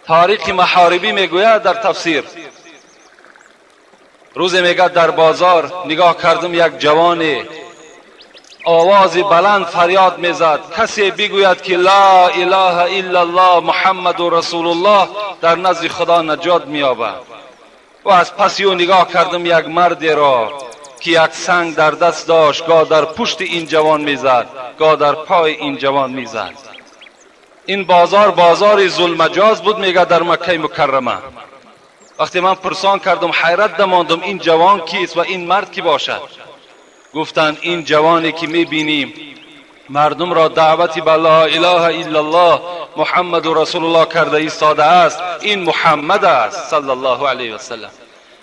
تاریخ محاربی میگوید در تفسیر، روزی میگه در بازار نگاه کردم یک جوانی آواز بلند فریاد میزد، کسی بگوید که لا اله الا الله محمد رسول الله در نزد خدا نجات مییابد. و از پس او نگاه کردم یک مردی را که یک سنگ در دست داشت، گاه در پشت این جوان میزد، گاه در پای این جوان میزد. این بازار بازار ظلمجاز بود میگه در مکه مکرمه. وقتی من پرسان کردم حیرت دماندم این جوان کیست و این مرد کی باشد؟ گفتند این جوانی که میبینیم مردم را دعوتی به لا اله الا الله محمد رسول الله کرده ایستاده است، این محمد است صلی الله علیه و سلم.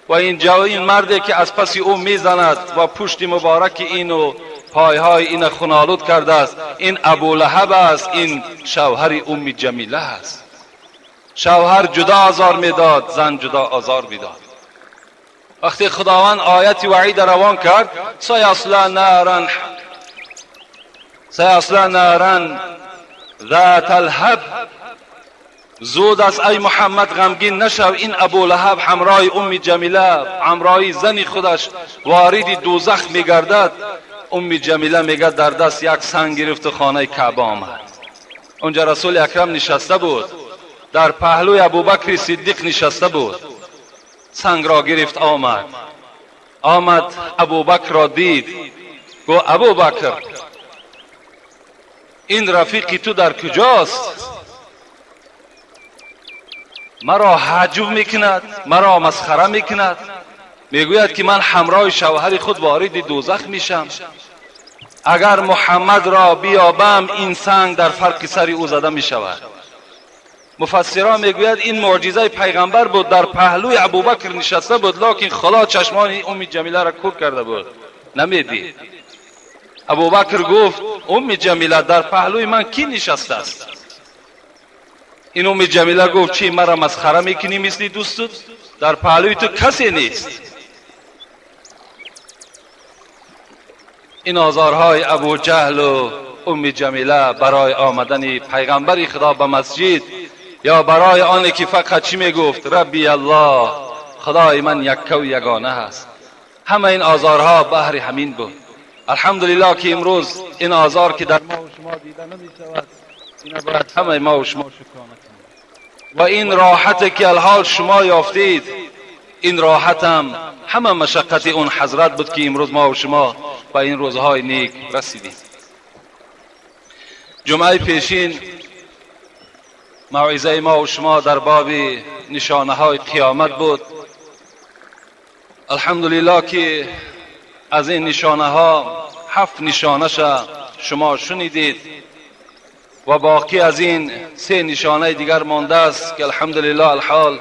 و این مردی که از پس او میزند و پشت مبارک اینو پایهای این خونالود کرده است، این ابو لهب است، این شوهر ام جمیله است. شوهر جدا آزار میداد، زن جدا آزار میداد. وقتی خداوند آیت وعید روان کرد، سیصلی نارا ذات الهب، زود است ای محمد غمگین نشو، این ابو لهب همراه ام جمیله، همراه زن خودش وارد دوزخ میگردد. ام جمیله میگه در دست یک سنگ گرفت خانه کعبه آمد. اونجا رسول اکرم نشسته بود، در پهلوی ابوبکر صدیق نشسته بود. سنگ را گرفت آمد ابوبکر را دید، گفت ابوبکر این رفیقی تو در کجاست؟ مرا هجو میکند، مرا مسخره میکند، میگوید که من همراه شوهر خود وارد دوزخ میشم، اگر محمد را بیابم این سنگ در فرق سر او زده میشود. مفسران میگوید این معجزه پیغمبر بود، در پهلوی ابوبکر نشسته بود، لکن خدا چشمان ام جمیله را کور کرده بود، نمیدید. ابوبکر گفت ام جمیله در پهلوی من کی نشسته است؟ این ام جمیله گفت چی مرا مسخره میکنی مثل دوستت؟ در پهلوی تو کسی نیست. این آزارهای ابو جهل و ام جمیله برای آمدن پیغمبر خدا به مسجد، یا برای آن که فقط چی میگفت؟ ربی الله، خدای من یکه و یگانه هست. همه این آزارها بهر همین بود. الحمدلله که امروز این آزار که در ما و شما دیده نمیشود، اینا باید همه ما و شما شکرانه کنیم. و این راحت که الحال شما یافتید، این راحت هم همه مشقت اون حضرت بود که امروز ما و شما به این روزهای نیک رسیدیم. جمعه پیشین موعظه ما و شما در باب نشانه های قیامت بود. الحمدلله که از این نشانه ها 7 نشانه شما شنیدید و باقی از این 3 نشانه دیگر مانده است که الحمدلله الحال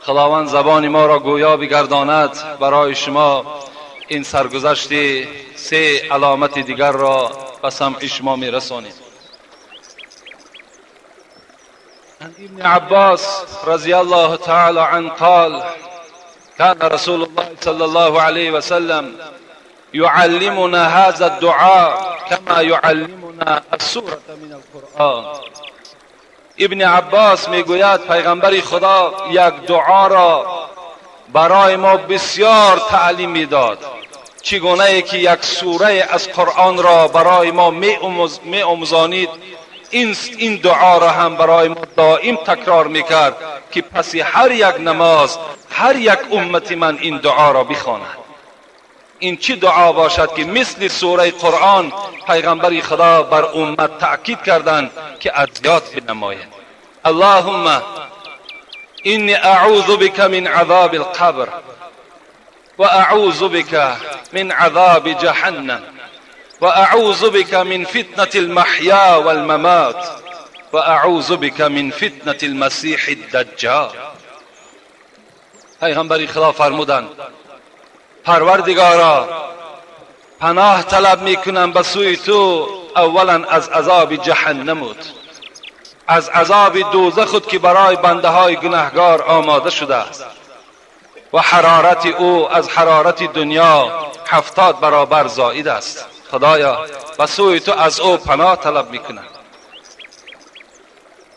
خداوند زبان ما را گویا بگرداند برای شما این سرگذشت 3 علامت دیگر را به سمع شما میرسانیم. ابن عباس رضی الله تعالی عنه قال كان رسول الله صلى الله عليه وسلم يعلمنا هذا الدعاء كما يعلمنا السورة من القرآن. ابن عباس میگوید پیغمبر خدا یک دعا را برای ما بسیار تعلیم میداد، چگونه ای که یک سوره از قرآن را برای ما می آموزانید، این دعا را هم برای ما دائم تکرار میکرد که پس هر یک نماز هر یک امت من این دعا را بخواند. این چی دعا باشد که مثل سوره قرآن پیغمبر خدا بر امت تأکید کردند که از یاد بنماید. اللهم انی اعوذ بک من عذاب القبر و اعوذ بک من عذاب جهنم و اعوذ بک من فتنة المحیا والممات و اعوذ بک من فتنة المسیح الدجال. پیغمبر خدا فرمودند پروردگارا پناه طلب میکنم به سوی تو، اولا از عذاب جهنمت، از عذاب دوزخت که برای بنده های گناهگار آماده شده است. و حرارت او از حرارت دنیا 70 برابر زائد است. خدایا به سوی تو از او پناه طلب میکنم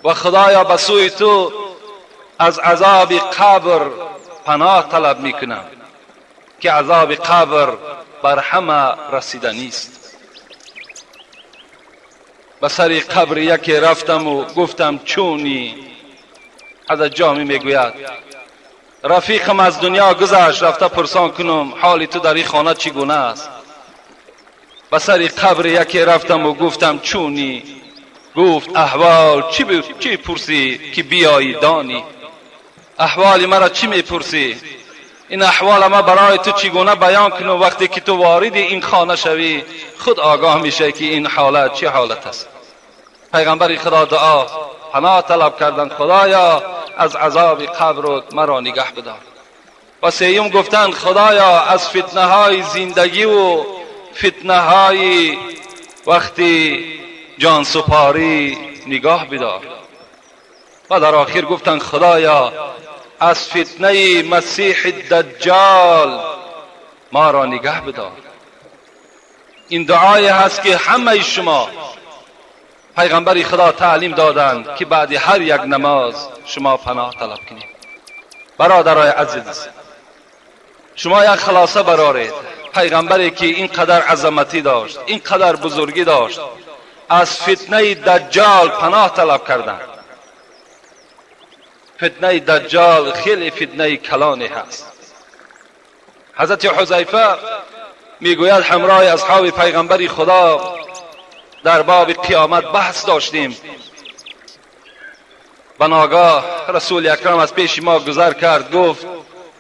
و خدایا به سوی تو از عذاب قبر پناه طلب میکنم که عذاب قبر بر همه رسیدنی است. به سر قبر یکی رفتم و گفتم چونی؟ حضرت جامی میگوید رفیقم از دنیا گذشت، رفته پرسان کنم حال تو در این خانه چگونه است. به سر قبر یکی رفتم و گفتم چونی؟ گفت احوال چی پرسی که بیایی دانی؟ احوال مرا چی میپرسی؟ این احوال ما برای تو چگونه بیان کنم؟ وقتی که تو وارد این خانه شوی خود آگاه میشه که این حالت چه حالت است. پیغمبر خدا دعا پناه طلب کردند خدایا از عذاب قبر مرا نگه بدار. و سیوم گفتند خدایا از فتنه های زندگی و فتنه های وقتی جان سپاری نگاه بدار. و در آخر گفتند خدایا از فتنه مسیح دجال ما را نگه بدار. این دعای هست که همه شما پیغمبر خدا تعلیم دادند که بعد هر یک نماز شما پناه طلب کنید. برادرای عزیز، شما یک خلاصه برارید. پیغمبری که اینقدر عظمتی داشت، اینقدر بزرگی داشت، از فتنه دجال پناه طلب کردند. فتنه دجال خیلی فتنه کلانی هست. حضرت حذیفه میگوید همراه اصحاب پیغمبر خدا در باب قیامت بحث داشتیم. بناگاه رسول اکرم از پیش ما گذر کرد، گفت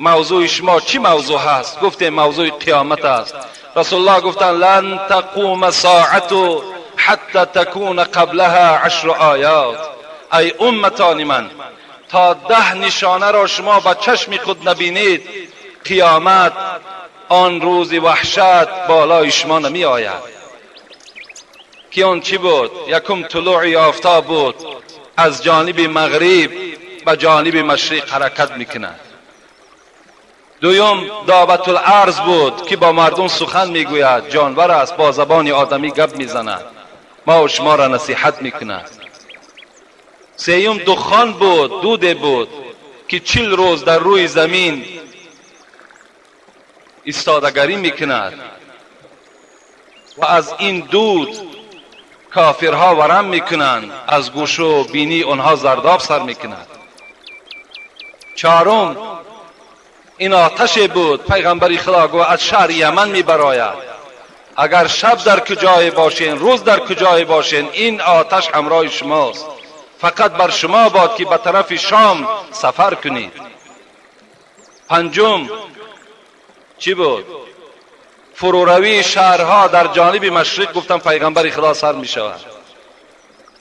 موضوع شما چی موضوع هست؟ گفتیم موضوع قیامت است. رسول الله گفتند لن تقوم ساعت حتی تکون قبلها 10 آیات. ای امتان من، تا 10 نشانه را شما با چشم خود نبینید قیامت آن روز وحشت بالای شما نمی آید. که آن چی بود؟ یکم طلوع آفتاب بود، از جانب مغرب به جانب مشرق حرکت میکند. دویم دابت الارض بود که با مردم سخن میگوید، جانور است، با زبان آدمی گپ میزند، ما و شما را نصیحت میکند. سیوم دخان بود، دود بود که 40 روز در روی زمین ایستادگری میکند و از این دود کافرها ورم میکنند، از گوش و بینی آنها زرداب سر میکند. چهارم این آتش بود، پیغمبر خدا گفت از شهر یمن میبراید، اگر شب در کجای باشین روز در کجای باشین این آتش همراه شماست، فقط بر شما باد که به طرف شام سفر کنید. پنجم چی بود؟ فروروی شهرها در جانب مشرق گفتن پیغمبر خدا سر می شود.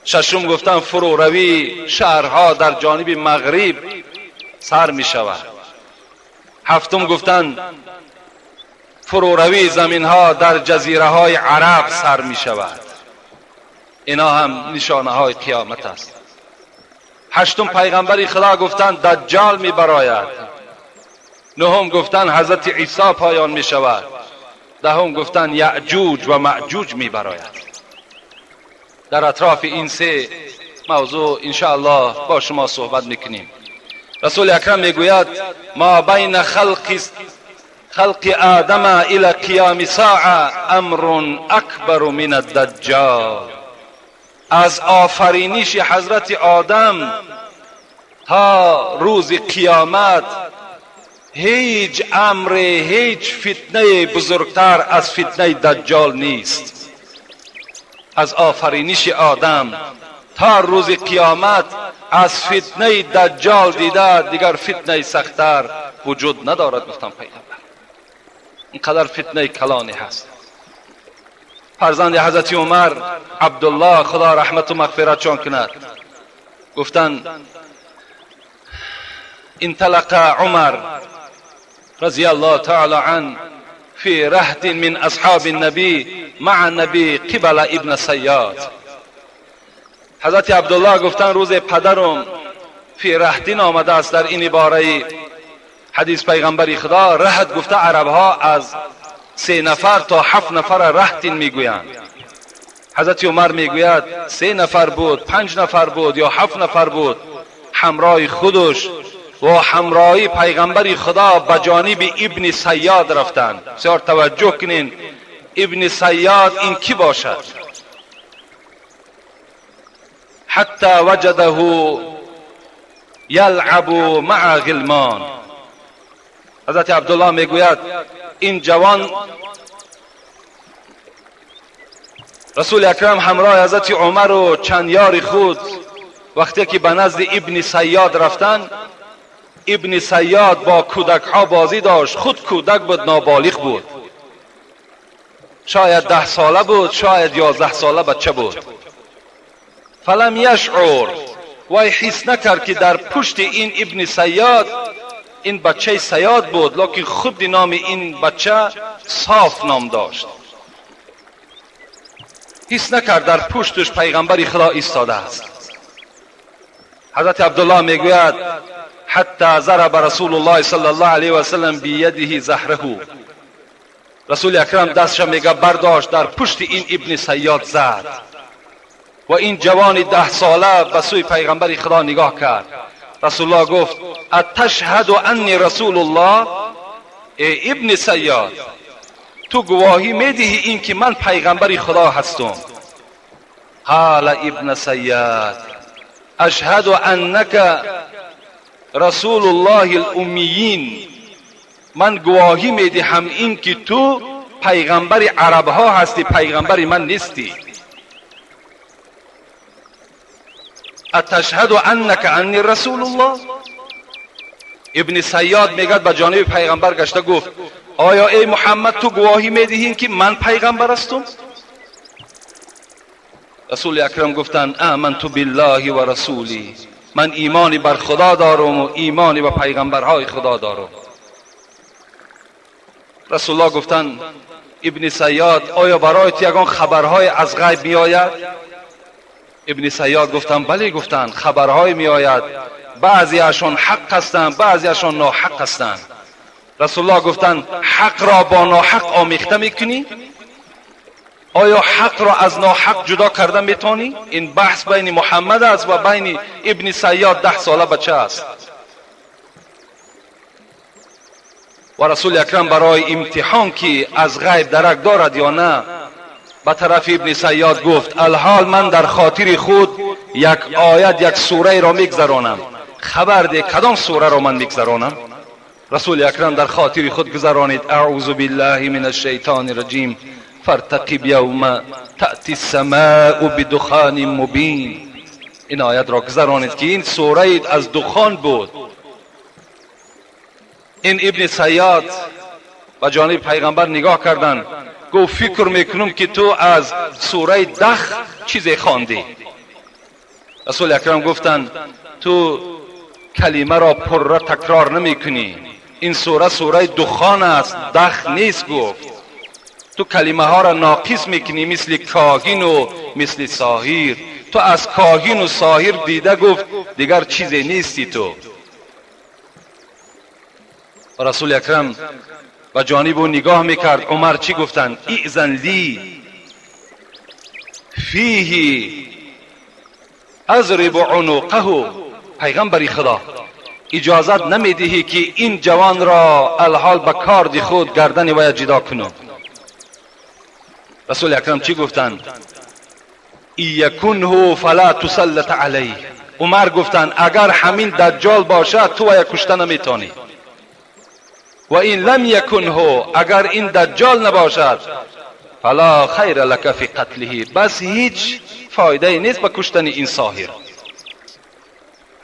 ششم گفتن فروروی شهرها در جانب مغرب سر می شود. هفتم گفتن فروروی زمینها در جزیره های عرب سر می شود. اینا هم نشانه های قیامت است. هشتم پیغمبر خدا گفتن دجال می براید. نهم گفتن حضرت عیسی پایان می شود. دهم گفتن یعجوج و معجوج می براید. در اطراف این سه موضوع انشاءالله با شما صحبت میکنیم. رسول اکرم میگوید ما بین خلق آدم الى قیام ساعه امر اکبر من الدجال. از آفرینش حضرت آدم تا روز قیامت هیچ امر، هیچ فتنه بزرگتر از فتنه دجال نیست. از آفرینش آدم تا روز قیامت از فتنه دجال دیده دیگر فتنه سختتر وجود ندارد. گفتم پیغمبر اینقدر فتنه کلانی هست. فرزند حضرت عمر عبدالله خدا رحمت و مغفرتشان کند گفتند انطلق عمر رضی الله تعالی عنه في رهط من اصحاب النبی مع النبی قبل ابن صیاد. حضرت عبدالله گفتند روز پدرم فی رهطین آمده است، در این عباره حدیث پیغمبر خدا رهت گفته عربها از 3 نفر تا 7 نفر رهتین میگویند. حضرت عمر میگوید 3 نفر بود، 5 نفر بود یا 7 نفر بود، همراه خودش و همراهی پیغمبر خدا به جانب ابن صیاد رفتند. بسیار توجه کنین، ابن صیاد این کی باشد؟ حتی وجده یلعب مع غلمان. حضرت عبدالله میگوید این جوان، رسول اکرم همراه حضرت عمر و چند یار خود وقتی که به نزد ابن صیاد رفتن، ابن صیاد با کودک ها بازی داشت. خود کودک بود، نابالغ بود، شاید 10 ساله بود، شاید 11 ساله بچه بود. فلم یشعر، وی حس نکرد که در پشت این ابن صیاد، این بچه صیاد بود، لکن خود نام این بچه صاف نام داشت. حس نکرد در پشتش پیغمبر خدا ایستاده است. حضرت عبدالله میگوید حتی ضرب رسول الله صلی الله علیه و سلم بیده زهره. رسول اکرم دستش میگه برداشت، در پشت این ابن صیاد زد و این جوان 10 ساله به سوی پیغمبر خدا نگاه کرد. رسول الله گفت اتشهد انی رسول الله؟ ای ابن صیاد، تو گواهی میدهی این که من پیغمبر خدا هستم؟ قال ابن صیاد اشهد انک رسول الله الامیین. من گواهی میدهم این که تو پیغمبر عرب ها هستی، پیغمبر من نیستی. اتشهد انک انی رسول الله؟ ابن صیاد میگد به جانب پیغمبر گشته گفت آیا ای محمد تو گواهی میدهی که من پیغمبر هستم؟ رسول اکرم گفتند آمنت بالله و رسولی، من ایمانی بر خدا دارم و ایمانی به پیغمبرهای خدا دارم. رسول الله گفتند ابن صیاد آیا برایت یگان خبرهای از غیب میآید؟ ابن صیاد گفتند بله. گفتند خبرهای میآید، بعضی اشان حق هستند، بعضی اشان ناحق هستند. رسول الله گفتند حق را با ناحق آمیخته میکنی؟ آیا حق را از ناحق جدا کرده میتونی؟ این بحث بین محمد است و بین ابن صیاد 10 ساله بچه است. و رسول اکرم برای امتحان که از غیب درک دارد یا نه، به طرف ابن صیاد گفت الحال من در خاطر خود یک آیت، یک سوره را میگذرانم، خبر ده کدام سوره را من میگذرانم؟ رسول اکرم در خاطر خود گذرانید اعوذ بالله من الشیطان الرجیم فارتقب یوم تأتی السماء بدخان مبین. این آیت را گذرانید که این سوره از دخان بود. این ابن صیاد به جانب پیغمبر نگاه کردند، گفت فکر میکنم که تو از سوره دخ چیزی خواندی. رسول اکرم گفتند تو کلمه را پره تکرار نمیکنی، این سوره سوره دخان است، دخ نیست. گفت تو کلمه ها را ناقص میکنی، مثل کاهن و مثل ساحر. تو از کاهن و ساحر دیده، گفت دیگر چیزی نیستی تو. رسول اکرم و جانب او نگاه میکرد. عمر چی گفتند؟ ایذن لی فیه اضرب عنقه. پیغمبر خدا اجازت نمیدهی که این جوان را الحال به کارد خود گردن وی جدا کنم. رسول اکرم چی گفتند؟ یکنه فلا تسلط علیه. عمر گفتند اگر همین دجال باشد تو وی کشته نمیتونی، و این لم یکنه، اگر این دجال نباشد فلا خیر لک فی قتله، بس هیچ فایده نیست به کشتن این ساحر.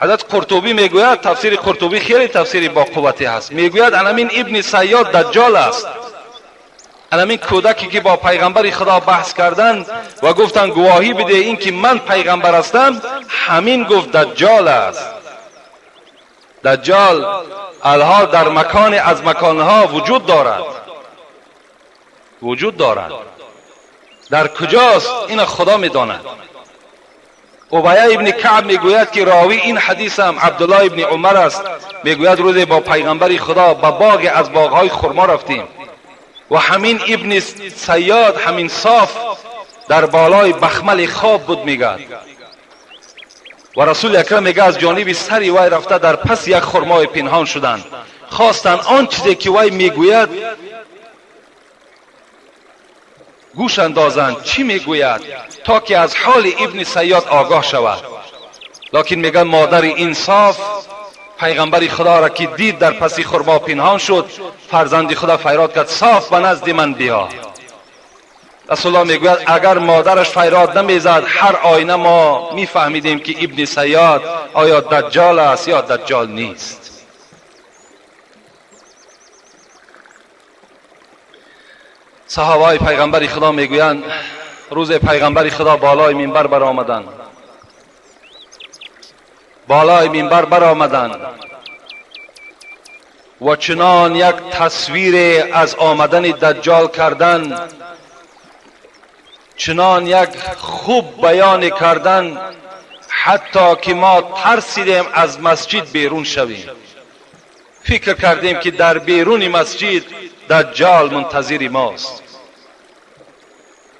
حضرت قرطبی میگوید، تفسیر قرطبی خیلی تفسیری با قوتی هست، میگوید انمین ابن صیاد دجال است. انمین کودکی که با پیغمبر خدا بحث کردن و گفتن گواهی بده این که من پیغمبر هستم، همین گفت دجال است. دجال الحال در مکان از مکانها وجود دارد، وجود دارد. در کجاست این خدا میداند. Убая ибн Каъб мегӯяд ки ровии ин ҳадис ҳам Абдуллоҳ ибн Умар аст. Мегӯяд рӯзе бо пайғамбари Худо ба боғе аз боғҳои хурмо рафтем ва ҳамин ибни Сайёд, ҳамин Соф дар болои бахмали хоб буд, мегӯяд. Ва Расули Акрам мегӯяд аз ҷониби сари вай рафта дар паси як хурмои пинҳон шуданд. Хостанд он чизе ки вай мегӯяд гӯш андозанд, чӣ мегӯяд, то ки аз ҳоли ибни Сайёд огоҳ шавад. Лекин мегӯяд модари инсоф пайғамбари Худоро ки дид дар паси хурмо пинҳон шуд, фарзанди Худо файрод кард: Соф, ба назди ман биё. Расулуллоҳ мегӯяд агар модараш файрод намезад, ҳар оина мо мефаҳмидем ки ибни Сайёд оё даҷҷол аст ё даҷҷол нест. Саҳобаҳои пайғамбари Худо мегӯянд рӯзе пайғамбари Худо болои минбар баромаданд, болои минбар баромаданд ва чунон як тасвире аз омадани даҷҷол кардан, чунон як хуб баён кардан, ҳатто ки мо тарсидем аз масҷид берун шавем. Фикр кардем ки дар беруни масҷид даҷҷол мунтазири мост.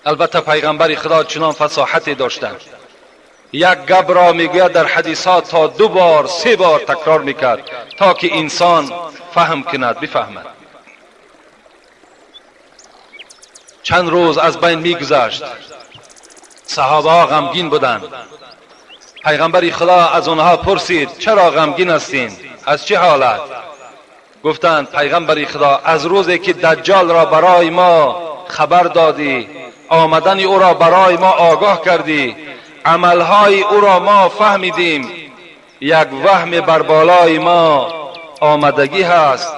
Албатта пайғамбари Худо чунон фасоҳате доштанд, як гапро мегӯяд дар ҳадисҳо то 2 бор 3 бор такрор мекард то ки инсон фаҳм кунад, бифаҳмад. Чанд рӯз аз байн мегузашт, саҳобаҳо ғамгин буданд. Пайғамбари Худо аз онҳо пурсид чаро ғамгин ҳастین, аз чӣ ҳолат? Гуфтанд пайғамбари Худо аз рӯзе ки даҷҷолро барои мо хабар додӣ, омадани ӯро барои мо огоҳ кардӣ, амалҳои ӯро мо фаҳмидем, як ваҳме бар болои мо омадагӣ ҳаст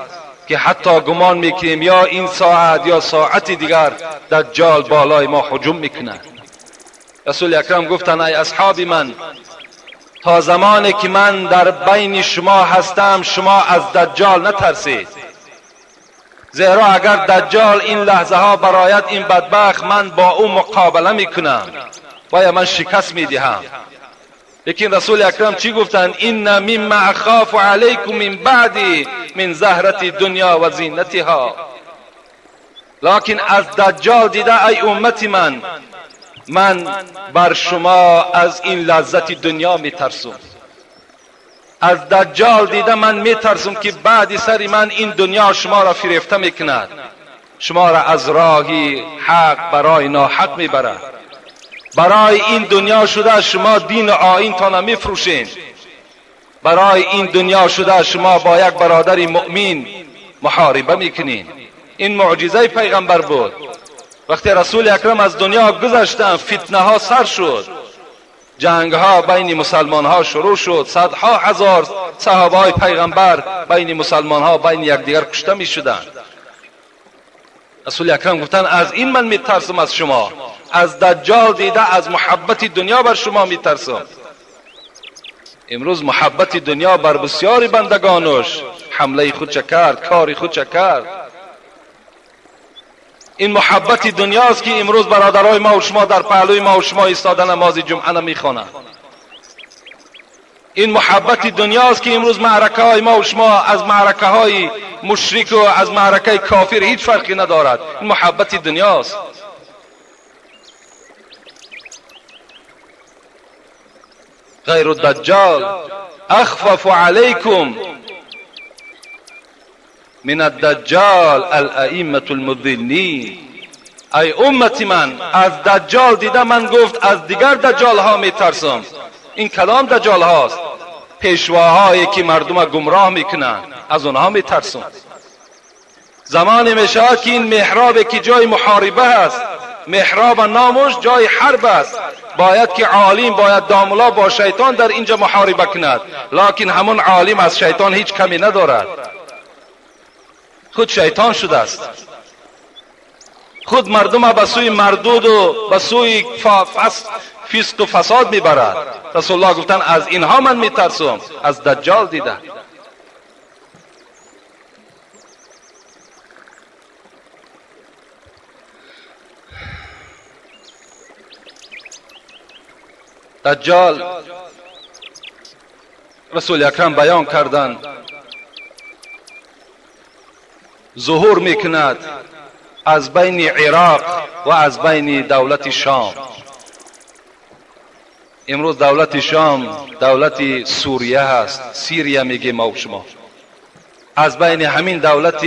ки ҳатто гумон мекунем ё ин соат ё соати дигар даҷҷол болои мо ҳуҷум мекунад. Расули Акрам гуфтанд ай асҳоби ман, то замоне ки ман дар байни шумо ҳастам шумо аз даҷҷол натарсед, зеро агар даҷҷол ин лаҳзаҳо барояд ин бадбахт, ман бо ӯ муқобала мекунам ва ман шикаст медиҳам. Лекин Расули Акрам чӣ гуфтанд? Инна мимма ахофу алайкум мин баъди мин заҳрати дунё ва зинатиҳо. Лакин аз даҷҷол дида ай уммати ман, ман бар шумо аз ин лаззати дунё метарсум. Аз даҷҷол дида ман метарсум ки баъди сари ман ин дунё шуморо фирефта мекунад, шуморо аз роҳи ҳақ барои ноҳақ мебарад. Барои ин дунё шуда шумо дину оинтона мефурӯшед. Барои ин дунё шуда шумо бо як бародари муъмин муҳориба мекунед. Ин муъҷизаи пайғамбар буд. Вақте Расули Акрам аз дунё гузаштанд, фитнаҳо сар шуд, ҷангҳо байни мусалмонҳо шурӯъ шуд, садҳо ҳазор саҳобаҳои пайғамбар байни мусалмонҳо байни якдигар кушта мешуданд. Расули Акрам гуфтанд аз ин ман метарсам аз шумо, аз даҷҷол дида аз муҳаббати дунё бар шумо метарсам. Имрӯз муҳаббати дунё бар бисёри бандагонаш ҳамлаи худша кард, кори худша кард. Ин муҳаббати дунёст ки имрӯз бародарои мо ва шумо дар паҳлӯи мо ва шумо истода намози ҷумъа намехонанд. Ин муҳаббати дунёст ки имрӯз маъракаҳои мо ва шумо аз маъракаҳои мушрику аз маъракаи кофир ҳеҷ фарқе надорад. Ин муҳаббати дунёст. غیر الدجال اخفف علیکم من الدجال الائمة المضلین. ای امت من، از دجال دیده من گفت از دیگر دجال ها میترسم. این کلام دجال هاست، پیشواهایی که مردم گمراه میکنند، از اونها میترسم. زمانی میشود که این محراب که جای محاربه است، محراب نامش جای حرب است، باید که عالم، باید داملا با شیطان در اینجا محاربه کند، لکن همون عالم از شیطان هیچ کمی ندارد، خود شیطان شده است. خود مردم به سوی مردود و به سوی فسق و فساد میبرد. رسول الله گفتن از اینها من میترسم، از دجال دیده. دجال رسول اکرم بیان کردند ظهور میکند از بین عراق و از بین دولت شام. امروز دولت شام دولت سوریه هست، سیریه میگه ما و شما. از بین همین دولت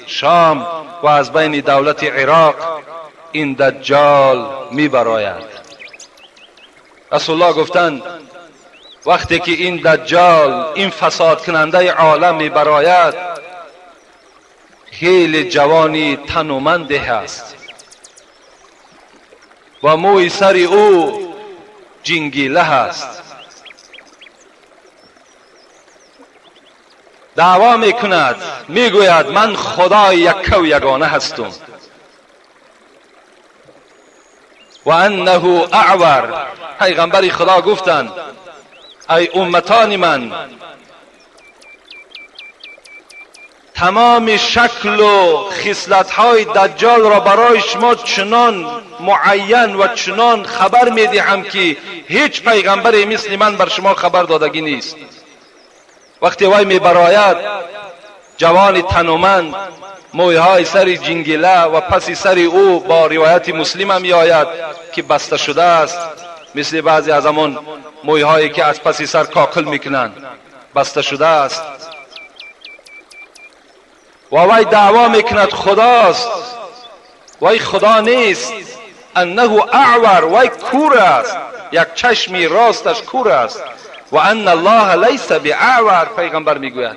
شام و از بین دولت عراق این دجال میبراید. رسول الله گفتند وقتی که این دجال، این فساد کننده عالم میبراید، خیلی جوانی تنومند هست و موی سر او جنگیله هست. دعوا میکند، میگوید من خدای یک و یگانه هستم. و انه اعور. پیغمبر خدا گفتند ای امتان من، تمام شکل و خصلت‌های دجال را برای شما چنان معین و چنان خبر میدهم که هیچ پیغمبری مثل من بر شما خبر دادگی نیست. وقتی وی میبراید، جوان تنومند، مویهای سر جنگیله و پس سر او با روایت مسلم می آید که بسته شده است، مثل بعضی از همان مویهایی که از پس سر کاکل میکنند، بسته شده است. و وی دعوا میکند خداست، وی خدا نیست. انه اعور، وی کور است، یک چشمی راستش کور است. و ان الله لیس باعور، پیغمبر میگوید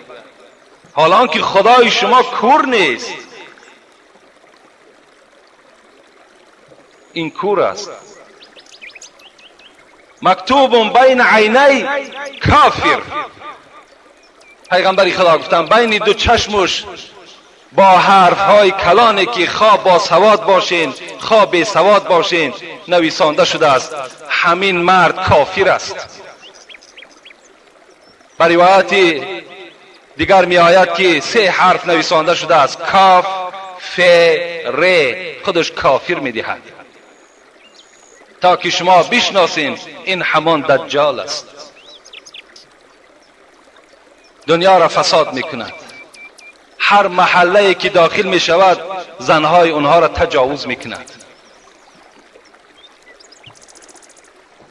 حالا که خدای شما کور نیست، این کور است. مکتوب بین عینی کافر. پیغمبر خدا گفتن بین دو چشمش با حرف های کلانی که خواه با سواد باشین خواه بی سواد باشین نویسانده شده است، همین مرد کافر است. بر روایت دیگر می آید که 3 حرف نویسانده شده است، کاف ف ر، خودش کافر می دهد، تا که شما بشناسین این همان دجال است. دنیا را فساد می کند. هر محله که داخل می شود زنهای اونها را تجاوز می کند،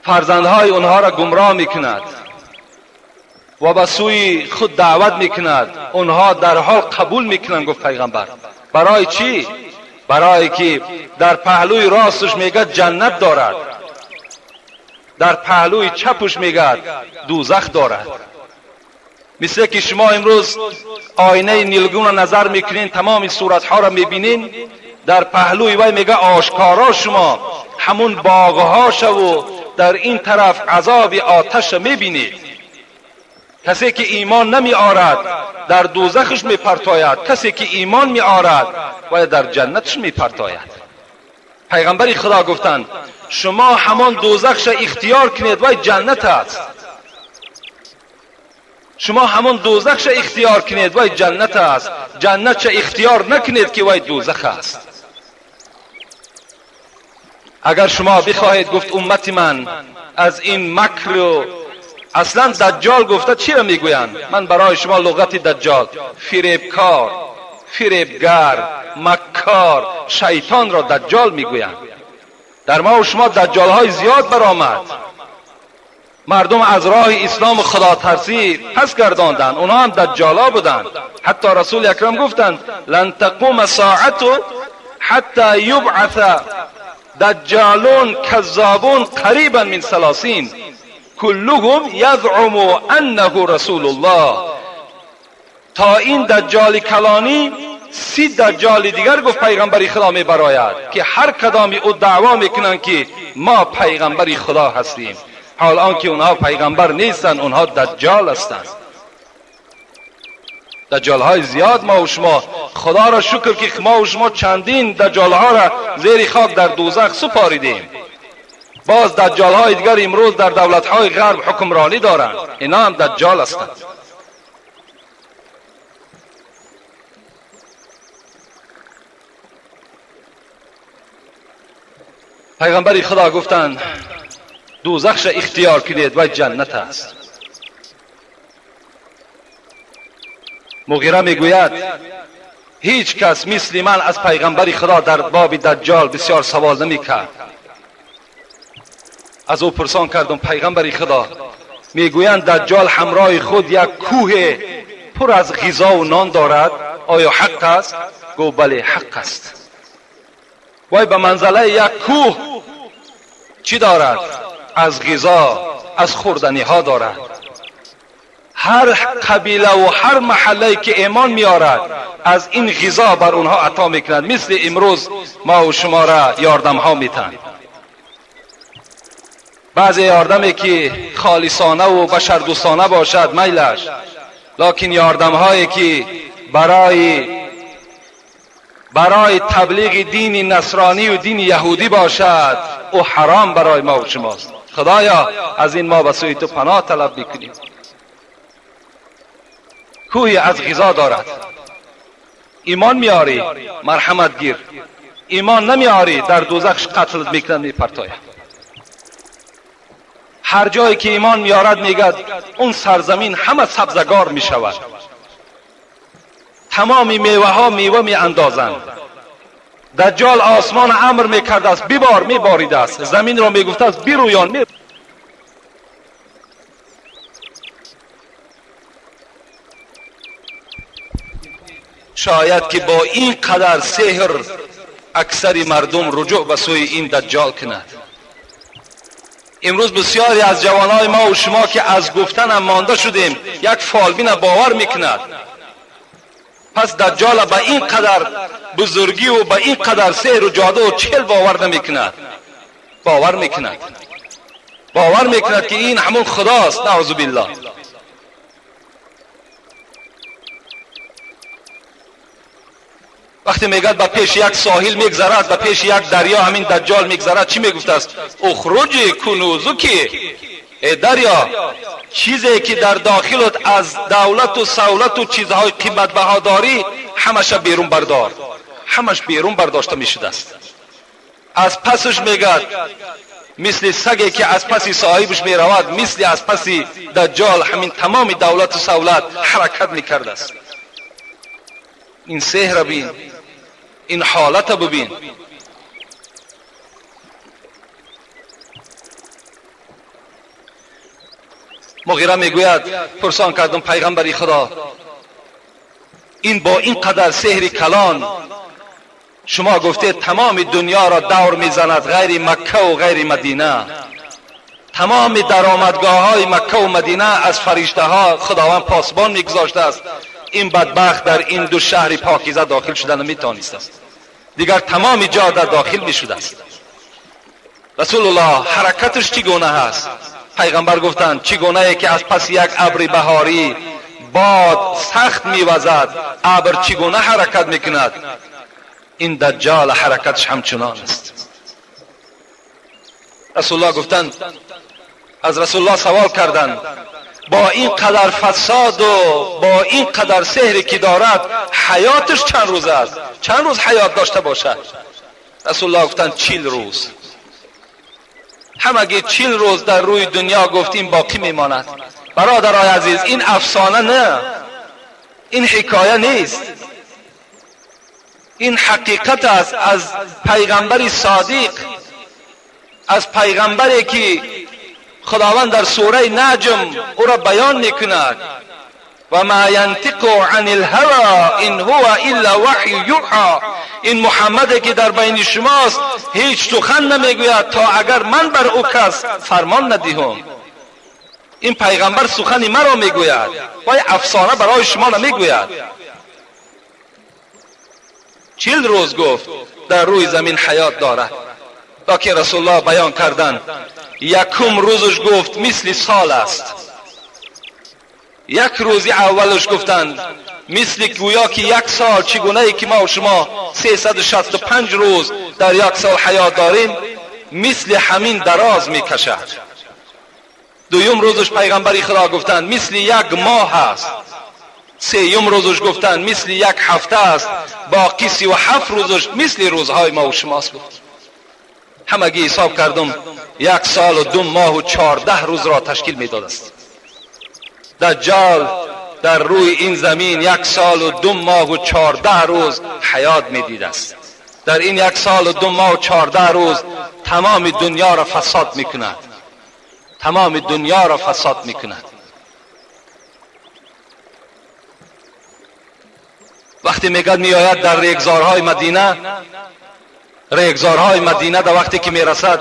فرزندهای اونها را گمراه می کند و به سوی خود دعوت می کند. اونها در حال قبول می کنند. گفت پیغمبر برای چی؟ برای که در پهلوی راستش میگه جنت دارد، در پهلوی چپش میگه دوزخ دارد. مثل که شما امروز آینه نیلگون را نظر میکنین، تمام صورتها را میبینین، در پهلوی وی میگه آشکارا شما همون باغها شو و در این طرف عذاب آتش میبینید. کسی که ایمان نمی آرد در دوزخش میپرتاید، کسی که ایمان می آرد و در جنتش میپرتاید. پیغمبر خدا گفتند شما همان دوزخش اختیار کنید وی جنت است. شما همان دوزخش اختیار کنید وی جنت است، جنت اختیار نکنید که وی دوزخ است. اگر شما بخواهید، گفت امت من، از این مکر و اصلا دجال گفته چی را میگویند؟ من برای شما لغت دجال، فریبکار، فریبگر، مکار، شیطان را دجال میگویند. در ما و شما دجال های زیاد برآمد. مردم از راه اسلام خدا ترسی پس گرداندند، اونها هم دجالا بودند. حتی رسول اکرم گفتند لن تقوم الساعة حتی یبعث دجالون کذابون قریبا من 30 کلهم یزعم انه رسول الله. تا این دجال کلانی 30 دجال دیگر گفت پیغمبر خدا می براید که هر کدامی او دعوا میکنند که ما پیغمبر خدا هستیم، حال آنکه اونها پیغمبر نیستند، اونها دجال هستند. دجال های زیاد ما و شما، خدا را شکر که ما و شما چندین دجال ها را زیر خاک در دوزخ سپاریدیم. باز دجال های دیگر امروز در دولت های غرب حکمرانی دارند، اینا هم دجال هستند. پیغمبر خدا گفتند دوزخش اختیار کنید و جنت است. مغیره میگوید هیچ کس مثل من از پیغمبر خدا در باب دجال بسیار سوال نمیکرد. از او پرسان کردم پیغمبر خدا، میگویند دجال همراه خود یک کوه پر از غذا و نان دارد، آیا حق است؟ گفت بله حق است. وای به منزله یک کوه چی دارد؟ از غذا، از خوردنی ها دارد. هر قبیله و هر محله که ایمان میارد از این غذا بر اونها عطا میکند، مثل امروز ما و شما را یاردم ها میتن. بعضی یاردمی که خالصانه و بشردوستانه باشد میلش، لکن یاردم هایی که برای تبلیغ دین نصرانی و دین یهودی باشد او حرام برای ما و شماست. خدایا از این ما به سوی تو پناه طلب میکنیم. کوهی از غذا دارد، ایمان میاری مرحمت گیر، ایمان نمیاری در دوزخ قتل میکنند میپرتاید. هر جایی که ایمان میارد میگد اون سرزمین همه سبزگار میشود، تمام میوه ها میوه می اندازند. دجال آسمان امر میکرده است بیبار، میباریده است، زمین را میگفته است بیرویان می. شاید که با این قدر سحر اکثر مردم رجوع به سوی این دجال کند. امروز بسیاری از جوانای ما و شما که از گفتن هم مانده شدیم یک فالبین باور میکند. پس دجال به این قدر بزرگی و به این قدر سحر و جادو و چل باور نمیکند، باور میکند، باور میکند که این همون خداست، نعوذ بالله. وقتی میگد به پیش یک ساحل میگذرد، به پیش یک دریا همین دجال میگذرد، چی میگفت است؟ اخرج کنوزکی، ای دریا، چیزی که در داخلت از دولت و سولت و چیزهای قیمت بها داری همش بیرون بردار، همش بیرون برداشته میشده است. از پسش میگد مثل سگی که از پس صاحبش میرود، مثل از پس دجال همین تمام دولت و سولت حرکت میکرده است. این سحر بین، این حالت ببین. مغیره میگوید پرسان کردم پیغمبری خدا، این با این قدر سحر کلان شما گفته تمام دنیا را دور میزند غیر مکه و غیر مدینه، تمام درآمدگاه های مکه و مدینه از فرشته ها خداوند پاسبان میگذاشته است، این بدبخت در این دو شهر پاکیزه داخل شدن نمیتونست است، دیگر تمام جا در داخل میشده است. رسول الله حرکتش چگونه هست؟ پیغمبر گفتند چگونه که از پس یک ابر بهاری باد سخت میوزد، ابر چگونه حرکت میکند، این دجال حرکتش همچنان است. رسول الله گفتند، از رسول الله سوال کردند با این قدر فساد و با این قدر سحری که دارد حیاتش چند روز است؟ چند روز حیات داشته باشد؟ رسول الله گفتند 40 روز. همگی 40 روز در روی دنیا گفتیم باقی میماند. برادرای عزیز، این افسانه نه، این حکایه نیست، این حقیقت است از پیغمبر صادق، از پیغمبری که خداوند در سوره نجم او را بیان میکند: و ما ینطق عن الهوى ان هو الا وحی یوحی. این محمد که در بین شماست هیچ سخن نمیگوید تا اگر من بر او کس فرمان ندهم. این پیغمبر سخن مرا میگوید و افسانه برای شما نمیگوید. 40 روز گفت در روی زمین حیات دارد. لکن رسول الله بیان کردند یکم روزش گفت مثل سال است. یک روزی اولش گفتند مثل گویا که یک سال، چگونه ای که ما و شما 365 روز در یک سال حیات داریم، مثل همین دراز میکشد. دویم روزش پیغمبری خدا گفتند مثل یک ماه است. سیوم روزش گفتند مثل یک هفته است. باقی 37 روزش مثل روزهای ما و شماست. گفت ҳамагӣ ҳисоб кардам 1 сол و 2 ماه و 14 روز را تشکیل میداد است. دجال در روی این زمین 1 سال و 2 ماه و 14 روز حیات میدید است. در این 1 سال و 2 ماه و 14 روز تمام دنیا را فساد میکند، تمام دنیا را فساد میکند. وقتی میگد میآید در ریگزارهای مدینه، ریگزارهای مدینه در وقتی که میرسد،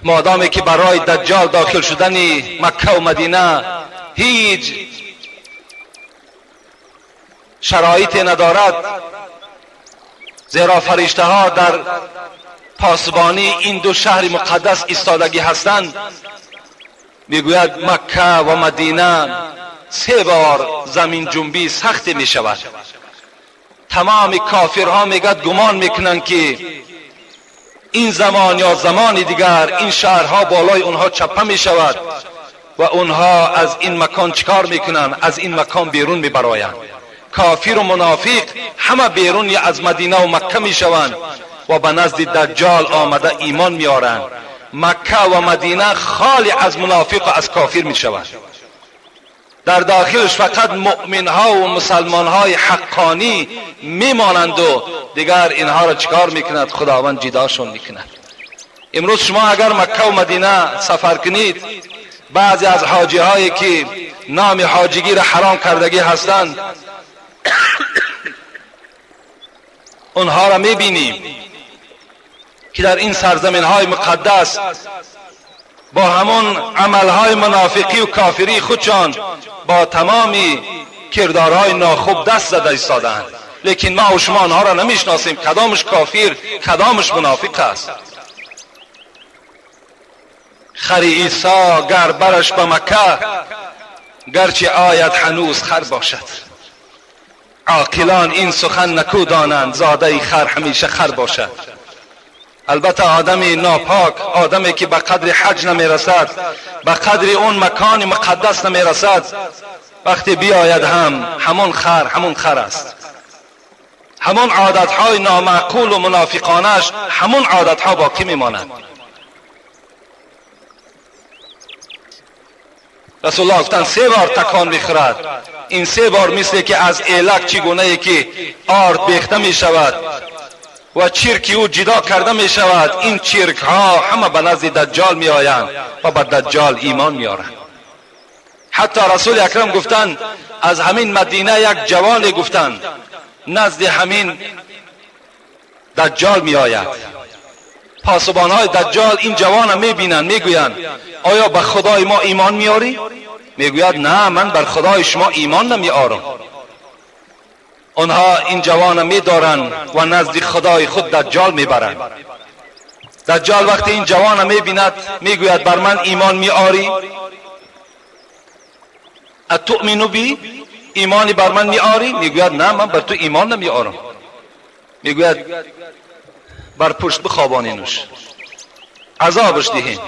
مادامی که برای دجال داخل شدن مکه و مدینه هیچ شرایطی ندارد، زیرا فرشته ها در پاسبانی این دو شهر مقدس ایستادگی هستند. میگوید مکه و مدینه 3 بار زمین جنبی سخت می شود. تمام کافرها میگد گمان میکنند که این زمان یا زمان دیگر این شهرها بالای اونها چپه می شود و اونها از این مکان چکار میکنند؟ از این مکان بیرون میبرایند. کافر و منافق همه بیرون از مدینه و مکه میشوند و به نزد دجال آمده ایمان میارند. مکه و مدینه خالی از منافق و از کافر میشوند. در داخلش فقط مؤمن ها و مسلمان های حقانی میمانند و دیگر اینها را چکار میکند؟ خداوند جداشون میکند. امروز شما اگر مکه و مدینه سفر کنید، بعضی از حاجی هایی که نام حاجیگی را حرام کردگی هستند، اونها را میبینیم که در این سرزمین های مقدس با همون عملهای منافقی و کافری خودشان با تمامی کردارهای ناخوب دست زده ایستادند. لیکن ما و شما آنها را نمیشناسیم، کدامش کافر کدامش منافق است. خر عیسی گر برش به مکه، گرچه آید هنوز خر باشد. عاقلان این سخن نکو دانند، زاده خر همیشه خر باشد. البته آدم ناپاک، آدمی که به قدر حج نمیرسد، به قدر اون مکان مقدس نمیرسد، وقتی بیاید هم همون خر همون خر است. همون عادتهای نامعقول و منافقانش همون عادتها باقی میماند. رسول الله گفتند 3 بار تکان میخورد. این 3 بار مثل که از ایلک چگونه ای که آرد بیخته میشود و چرک او جدا کرده می شود، این چرک ها همه به نزد دجال می آیند و به دجال ایمان می آرند. حتی رسول اکرم گفتند از همین مدینه یک جوان گفتند نزد همین دجال می آید. پاسبان های دجال این جوان می بینند، می گویند آیا به خدای ما ایمان می آری؟ می گوید نه، من بر خدای شما ایمان نمی آرم. آنها این جوان می دارند و نزد خدای خود دجال می برند. دجال وقتی این جوان می بیند می گوید بر من ایمان می آری؟ اتؤمن بی؟ ایمانی بر من می آری؟ می گوید نه، من بر تو ایمان نمی آرم. می گوید بر پشت بخوابانینش، عذابش دهین.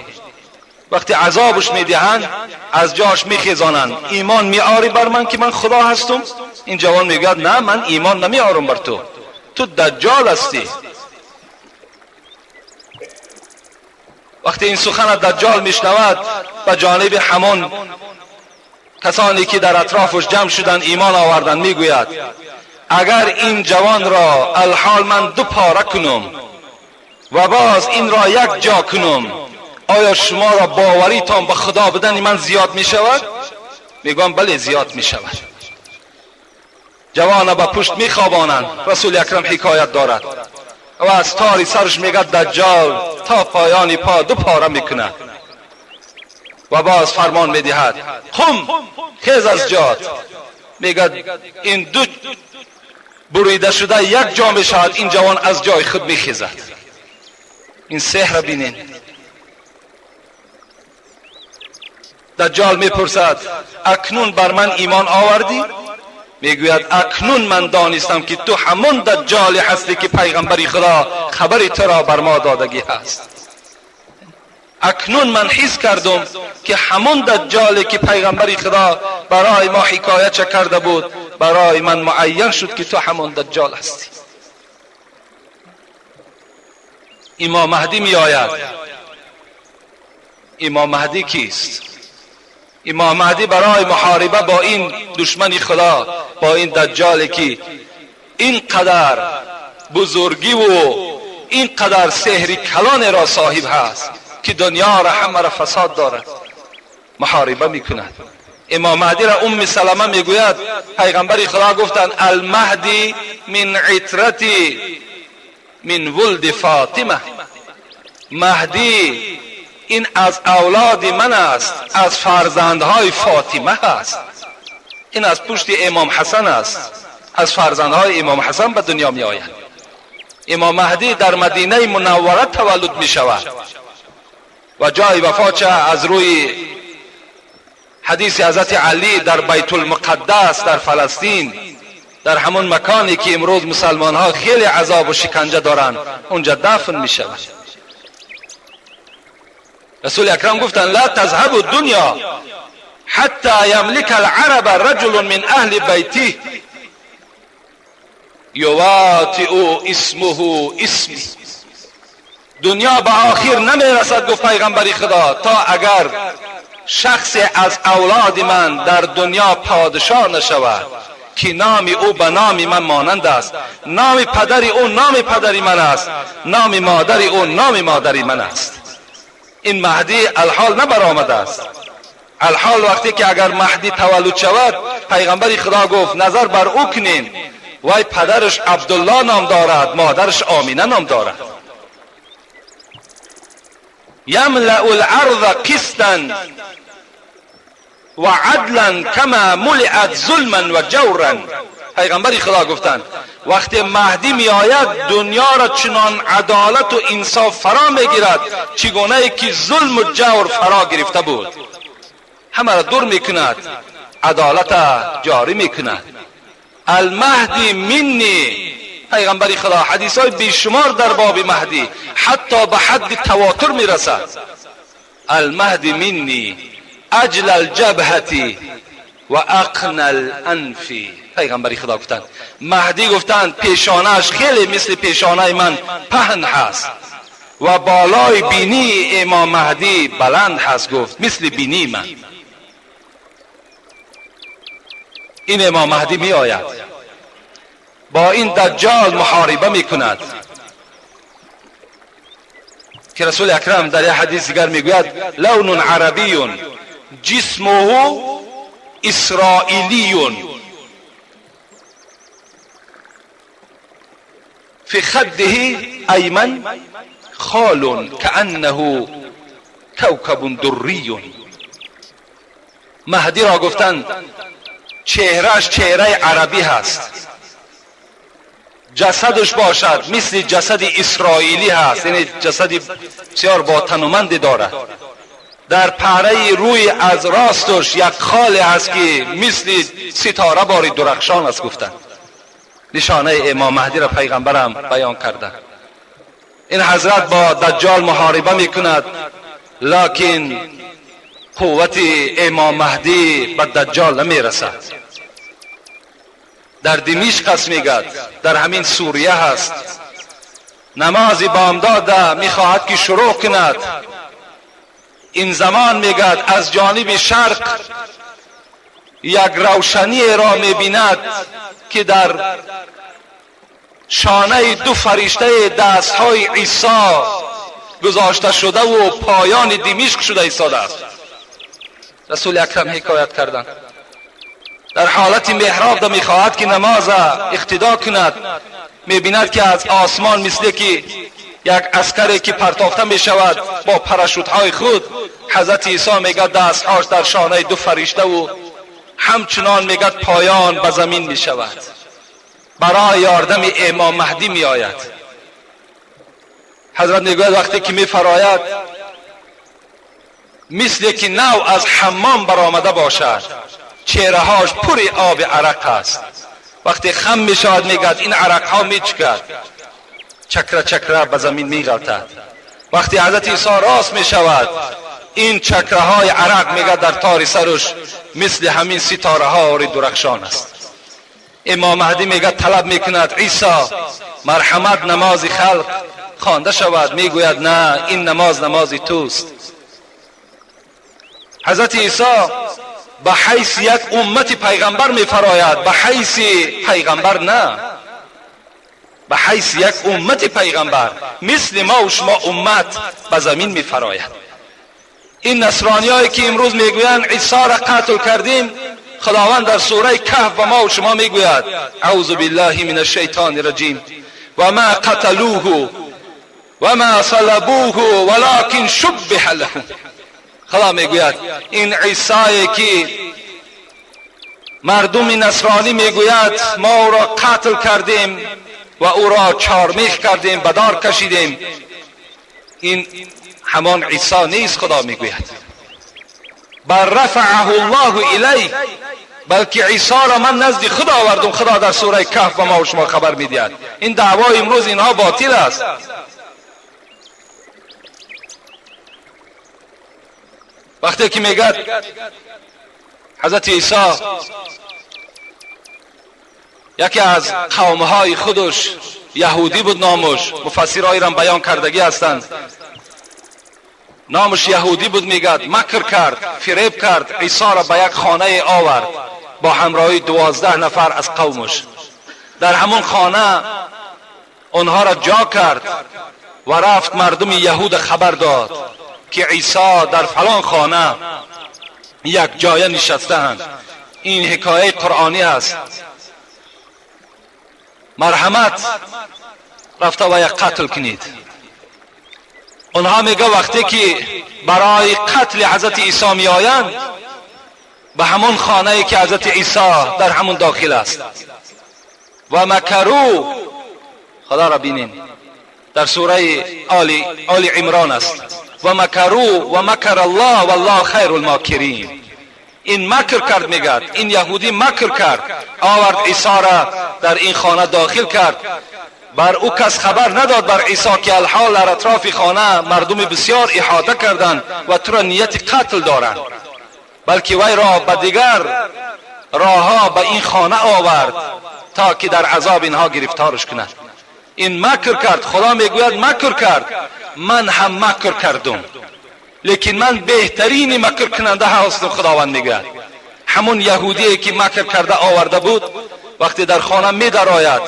وقتی عذابش میدهند از جاش میخیزانند. ایمان میآری بر من که من خدا هستم؟ این جوان میگوید نه، من ایمان نمیآرم بر تو، تو دجال هستی. وقتی این سخن دجال میشنود به جانب همان کسانی که در اطرافش جمع شدند ایمان آوردند میگوید اگر این جوان را الحال من 2 پاره کنم و باز این را یک جا کنم، آیا شما را باوریتان به خدا بدن من زیاد می شود؟ میگم بله زیاد می شود. جوان به پشت می خوابانند. رسول اکرم حکایت دارد و از تاری سرش میگه دجال تا پایان پا 2 پاره میکند و باز فرمان میدهد قم، خیز از جات. میگه این 2 بریده شده یک جا می شود. این جوان از جای خود میخیزد. این سحر بینین. دجال میپرسد اکنون بر من ایمان آوردی؟ میگوید اکنون من دانستم که تو همون دجالی هستی که پیغمبر خدا خبری تو را بر ما دادگی هست. اکنون من حس کردم که همون دجالی که پیغمبر خدا برای ما حکایت کرده بود، برای من معین شد که تو همون دجال هستی. امام مهدی می آید. امام مهدی کیست؟ امام مهدی برای محاربه با این دشمن خدا، با این دجال که اینقدر بزرگی و اینقدر سحر کلان را صاحب هست که دنیا را همه را فساد دارد، محاربه میکند. امام مهدی را ام سلمه میگوید پیغمبر خدا گفتند المهدی من عترتی من ولد فاطمه، مهدی این از اولاد من است، از فرزندهای فاطمه است. این از پشت امام حسن است، از فرزندهای امام حسن به دنیا می آید. امام مهدی در مدینه منوره تولد می شود و جای وفاتش از روی حدیث حضرت علی در بیت المقدس در فلسطین، در همون مکانی که امروز مسلمان ها خیلی عذاب و شکنجه دارند، اونجا دفن می شود. رسول اکرم گفتند لا تذهب الدنیا حتی یملک العرب رجل من اهل بیتی یواطئ اسمه اسمی. دنیا به آخر نمیرسد، گفت پیغمبر خدا، تا اگر شخص از اولاد من در دنیا پادشاه نشود که نام او به نام من مانند است، نام پدر او نام پدر من است، نام مادر او نام مادر من است. این مهدی الحال نبرآمده است. الحال وقتی که اگر مهدی تولد شود، پیغمبر خدا گفت نظر بر او کنیم، وای پدرش عبدالله نام دارد، مادرش آمینه نام دارد. یملأ الارض قسطا و عدلا کما ملئت ظلما و جورا. پیغمبر خدا گفتند وقتی مهدی می آید دنیا را چنان عدالت و انصاف فرا می گیرد چگونه که ظلم و جور فرا گرفته بود. همه را دور می کند، عدالت جاری می کند. المهدی منی، پیغمبر خدا حدیث های بیشمار در باب مهدی حتی به حد تواتر می رسد. المهدی منی اجل الجبهتی و اقن الانف. پیغمبر خدا گفتند مهدی گفتند پیشانه‌اش خیلی مثل پیشانه من پهن هست و بالای بینی امام مهدی بلند هست، گفت مثل بینی من. این امام مهدی می آید با این دجال محاربه می کند که رسول اکرم در یک حدیث دیگر می گوید لون عربی جسمه اسرائیلی فی خده ایمن خال کأنه کوکب دری. مهدی را گفتند چهرهش چهره عربی هست، جسدش باشد مثل جسد اسرائیلی هست، یعنی جسد بسیار با تنومند دارد. در پهره روی از راستش یک خال هست که مثل ستاره باری درخشان است. گفتند نشانه امام مهدی را پیغمبرم بیان کرده. این حضرت با دجال محاربه میکند، لکن قوت امام مهدی به دجال نمیرسد. در دمشق است میگد، در همین سوریه هست. نماز بامداد میخواهد که شروع کند. این زمان میگد از جانب شرق یک روشنی را میبیند که در شانه دو فرشته دستهای عیسی گذاشته شده و پایان دمشق شده ایستاده است. رسول اکرم حکایت کردند در حالت محراب ده میخواهد که نماز اقتدا کند، میبیند که از آسمان مثل که یک عسکری که پرتافته میشود با پراشوتهای خود، حضرت عیسی میگه دستهاش در شانه دو فرشته و همچنان میگه پایان به زمین میشود. برای یاردم امام مهدی میآید. حضرت میگوید وقتی که میفراید مثل که نو از حمام برآمده باشد، چهرههاش پر آب عرق است. وقتی خم میشود میگد این عرق ها میچکد، چکره چکره به زمین میغلطد. وقتی حضرت عیسی راست میشود این چکره های عرق میگد در تار سرش مثل همین ستاره ها درخشان است. امام مهدی میگد طلب میکند عیسی مرحمت نماز خلق خوانده شود. میگوید نه، این نماز نماز توست. حضرت عیسی به حیث یک امت پیغمبر میفراید، به حیث پیغمبر نه، به حیث یک امت پیغمبر مثل ما و شما امت به زمین میفراید. این نصرانی هایی که امروز میگویند عیسی را قتل کردیم، خداوند در سوره کهف به ما و شما میگوید اعوذ بالله من الشیطان الرجیم و ما قتلوه و ما صلبوه ولکن شبه لهم. خدا میگوید این عیسی که مردم نصرانی میگوید ما او را قتل کردیم و او را چارمیخ کردیم، به دار کشیدیم، این همان عیسی نیست. خدا میگوید بل رفعه الله الیه، بلکه عیسی را من نزد خدا آوردم. خدا در سوره کهف به ما و شما خبر میدهد. این دعوای امروز اینها باطل است. وقتی که میگد حضرت عیسی یکی از قومهای خودش یهودی بود، نامش مفسرهای را بیان کردگی هستند، نامش یهودی بود، میگد مکر کرد، فریب کرد، عیسی را به یک خانه آورد با همراهی 12 نفر از قومش. در همون خانه آنها را جا کرد و رفت مردم یهود خبر داد که عیسی در فلان خانه یک جایه نشسته‌اند. این حکایه قرآنی است. مرحمت رفته و یک قتل کنید. آنها میگه وقتی که برای قتل حضرت عیسی می آیند به همون خانه که حضرت عیسی در همون داخل است و مکرو، خدا را بینین در سوره آل عمران است، و مکرو و مکر الله والله خیر الماکرین. این مکر کرد، میگد این یهودی مکر کرد، آورد عیسی را در این خانه داخل کرد، بر او کس خبر نداد بر عیسی که الحال در اطراف خانه مردم بسیار احاطه کردند و تو را نیت قتل دارند، بلکه وی را به دیگر راهها به این خانه آورد تا که در عذاب اینها گرفتارش کند. این مکر کرد. خدا میگوید مکر کرد، من هم مکر کردم، لیکن من بهترین مکر کننده هستم. خداوند میگوید همون یهودی که مکر کرده آورده بود وقتی در خانه میدرآید،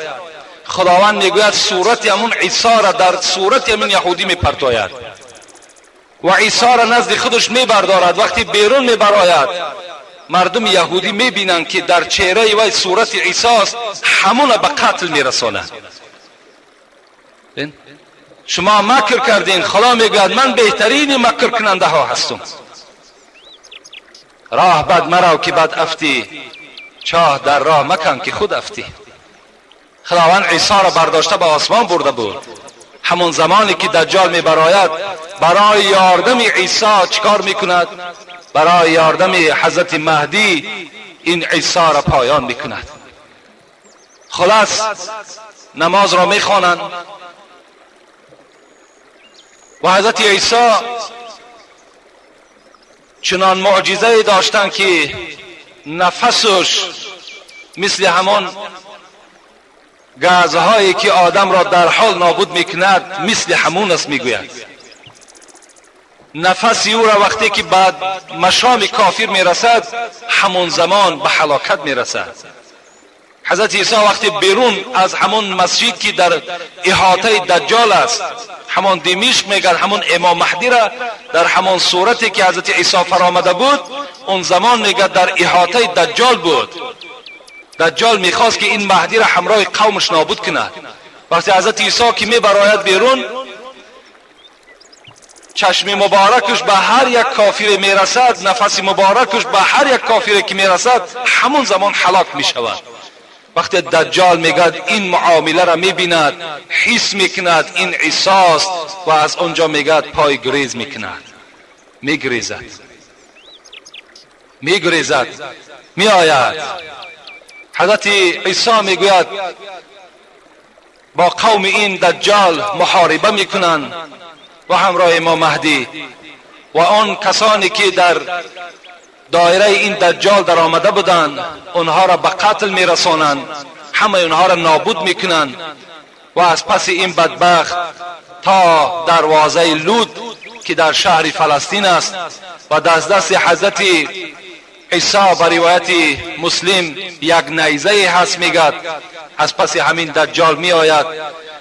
خداوند میگوید صورت همون عیسی را در صورت همون یهودی میپرتاید و عیسی را نزد خودش میبردارد. وقتی بیرون میبراید مردم یهودی میبینند که در چهره وی صورت عیسی است، همون به قتل میرسانند. شما مکر کردین، خدا میگوید من بهترین مکر کننده ها هستم. راه بد مرو که بد افتی، چاه در راه مکن که خود افتی. خداوند عیسی را برداشته به آسمان برده بود. همون زمانی که دجال میبراید برای یاردم عیسی چیکار میکند؟ برای یاردم حضرت مهدی این عیسی را پایان میکند. خلاص نماز را میخوانند و حضرت عیسی چنان معجزه داشتند که نفسش مثل همان گازهایی که آدم را در حال نابود میکند مثل همون است. میگوید نفس او را وقتی که بعد مشام کافر میرسد همون زمان به هلاکت میرسد. حضرت عیسی وقتی بیرون از همون مسجد که در احاطه دجال است، همان دمشق میگرد، همون امام مهدی را در همان صورتی که حضرت عیسی فرامده بود اون زمان میگرد در احاطه دجال بود. دجال میخواست که این مهدی را همراه قومش نابود کند. وقتی حضرت عیسی که میبراید بیرون، چشم مبارکش به هر یک کافر میرسد، نفس مبارکش به هر یک کافر که میرسد همون زمان هلاک میشود. وقتی دجال میگد این معامله را میبیند، حس میکند این عیسی است و از آنجا میگد پای گریز میکند، میگریزد، میگریزد، میآید. حضرت عیسی میگوید با قوم این دجال محاربه میکنند و همراه امام مهدی و آن کسانی که در دایره این دجال در آمده بودند آنها را به قتل میرسانند، همه آنها را نابود میکنند و از پس این بدبخت تا دروازه لود که در شهر فلسطین است و از دست حضرت عیسی به روایت مسلم یک نیزه هست میگد، از پس همین دجال می آید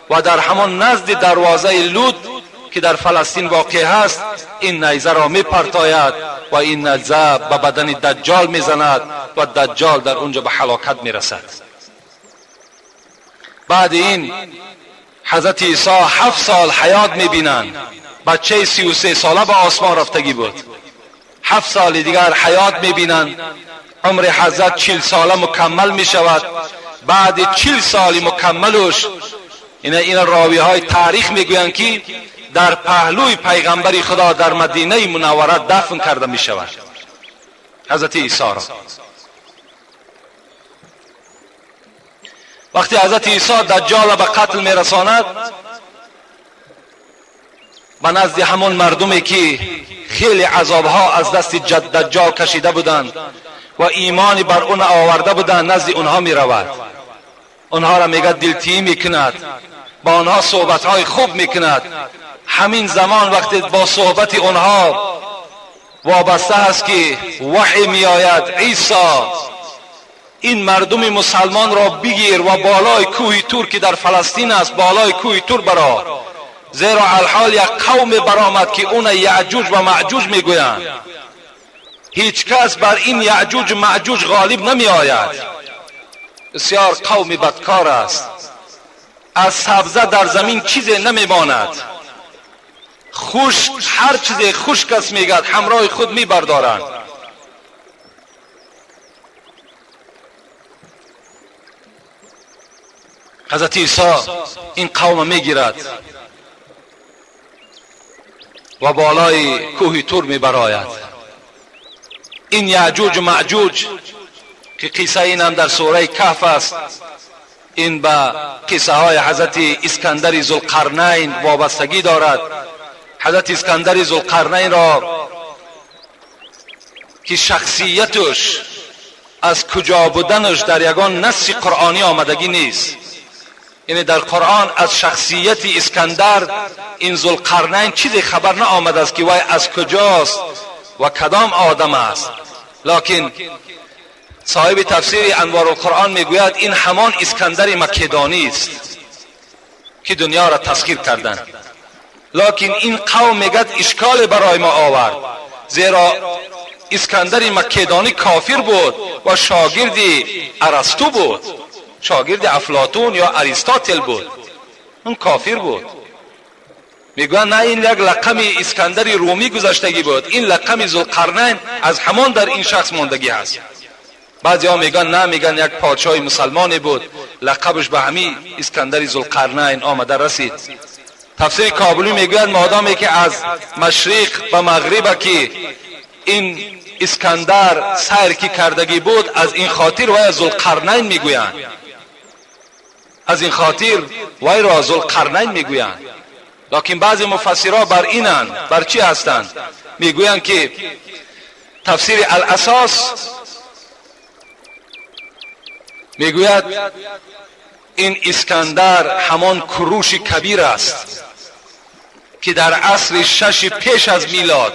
و در همان نزد دروازه لود که در فلسطین واقع هست این نیزه را می پرتاید و این نیزه به بدن دجال می زند و دجال در اونجا به هلاکت می رسد. بعد این حضرت عیسی 7 سال حیات می بینند. بچه 33 ساله به آسمان رفتگی بود. 7 سال دیگر حیات می بینند. عمر حضرت 40 ساله مکمل می شود. بعد 40 سال مکملش این راوی های تاریخ می گویند که در پهلوی پیغمبر خدا در مدینه منوره دفن کرده می شود حضرت عیسی را. وقتی حضرت عیسی دجال به قتل می رساند، به نزد همون مردمی که خیلی عذابها از دست دجال کشیده بودند و ایمان بر اون آورده بودند، نزد اونها می رود. اونها را میگه دلتیمی میکند، با آنها صحبتهای خوب میکند. همین زمان وقتی با صحبت اونها وابسته است که وحی میآید، عیسی این مردم مسلمان را بگیر و بالای کوه تور که در فلسطین است، بالای کوه تور برا، زیرا الحال یک قوم برآمد که اون یعجوج و معجوج میگویند. هیچ کس بر این یعجوج و معجوج غالب نمی آید. بسیار قوم بدکار است. از سبزه در زمین چیزی نمیماند. خشک، هر چیز خشک است میگد همراه خود میبردارند. حضرت عیسی این قوم میگیرد و بالای کوه تور میبراید. این یعجوج و معجوج که قصه این هم در سوره کهف است، این به قصه های حضرت اسکندر ذوالقرنین وابستگی دارد. حضرت اسکندر ذوالقرنین را که شخصیتش از کجا بودنش در یگان نص قرآنی آمدگی نیست، یعنی در قرآن از شخصیت اسکندر این ذوالقرنین چیزی خبر نه آمده است که وی از کجاست و کدام آدم است. لکن صاحب تفسیر انوار القرآن میگوید این همان اسکندر مکدانی است که دنیا را تسخیر کردند. لکن این قوم میگد اشکال برای ما آورد، زیرا اسکندر مکدانی کافر بود و شاگرد ارسطو بود، شاگرد افلاطون یا اریستاتل بود، اون کافر بود. میگویند نه، این یک لقم اسکندر رومی گذشتگی بود، این لقم ذوالقرنین از همان در این شخص ماندگی هست. بعضی ها میگن نه، میگن یک پادشاه مسلمانی بود، لقبش به همین اسکندر ذوالقرنین آمده رسید. تفسیر کابلی میگوید مادامی که از مشرق به مغرب که این اسکندر سیر کی کردگی بود، از این خاطر وی ذوالقرنین میگویند، از این خاطر وی را ذوالقرنین میگویند. لکن بعضی مفسرها بر اینند، بر چی هستند؟ میگویند که تفسیر الاساس میگوید این اسکندر همان کروش کبیر است که در عصر 6 پیش از میلاد،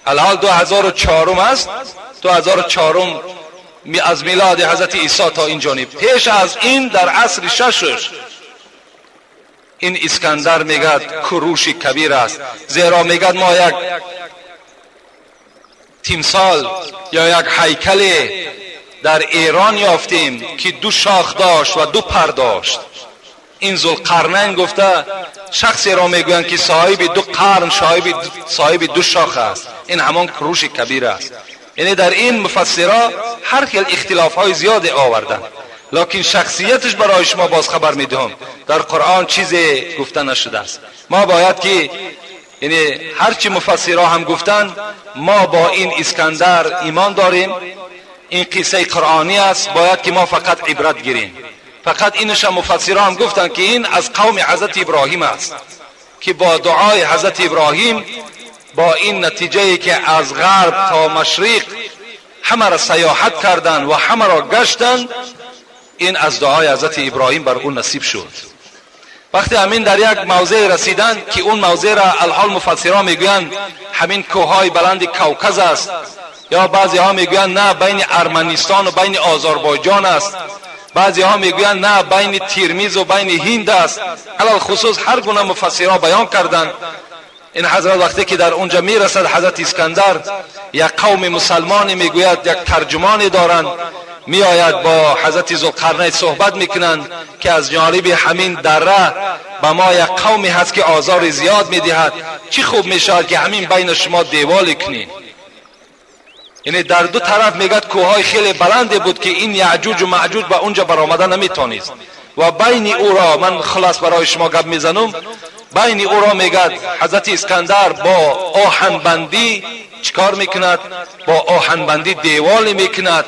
الحال 2004 است، 2004 از میلاد حضرت عیسی تا این جانب، پیش از این در عصر 6 این اسکندر میگد کروش کبیر است، زیرا میگد ما یک تیمسال یا یک هیکل در ایران یافتیم که 2 شاخ داشت و 2 پر داشت. این ذوالقرنین گفته شخصی را میگویند که صاحب 2 قرن، صاحب 2 شاخ است، این همان کروش کبیر است. یعنی در این مفسرها هر خیل اختلاف های زیاد آوردن، لکن شخصیتش برای شما باز خبر میدهم در قرآن چیزی گفته نشده است. ما باید که یعنی هرچی مفسرها هم گفتن، ما با این اسکندر ایمان داریم، این قصه قرآنی است، باید که ما فقط عبرت گیریم. فقط اینش هم مفسرها هم گفتن که این از قوم حضرت ابراهیم است که با دعای حضرت ابراهیم با این نتیجه که از غرب تا مشرق همه را سیاحت کردند و همه را گشتند، این از دعای حضرت ابراهیم بر اون نصیب شد. وقتی همین در یک موضع رسیدند که اون موضع را الحال مفسران میگویند همین کوههای بلند کوکز است، یا بعضی ها میگویند نه بین ارمنستان و بین آذربایجان است، بعضی ها میگویند نه بین تیرمیز و بین هند است. علی خصوص هر گونه مفسرها بیان کردند. این حضرت وقتی که در اونجا میرسد، حضرت اسکندر یک قوم مسلمانی میگوید یک ترجمانی دارند، میآید با حضرت ذوالقرنین صحبت میکنند که از جانب همین دره به ما یک قومی هست که آزار زیاد میدهد، چی خوب میشود که همین بین شما دیوال کنید. یعنی در دو طرف میگد کوههای خیلی بلند بود که این یعجوج و معجوج به اونجا برآمده نمیتونست و بین او را، من خلاص برای شما گپ میزنم، بین او را میگد حضرت اسکندر با آهنبندی چیکار میکند؟ با آهنبندی دیوال میکند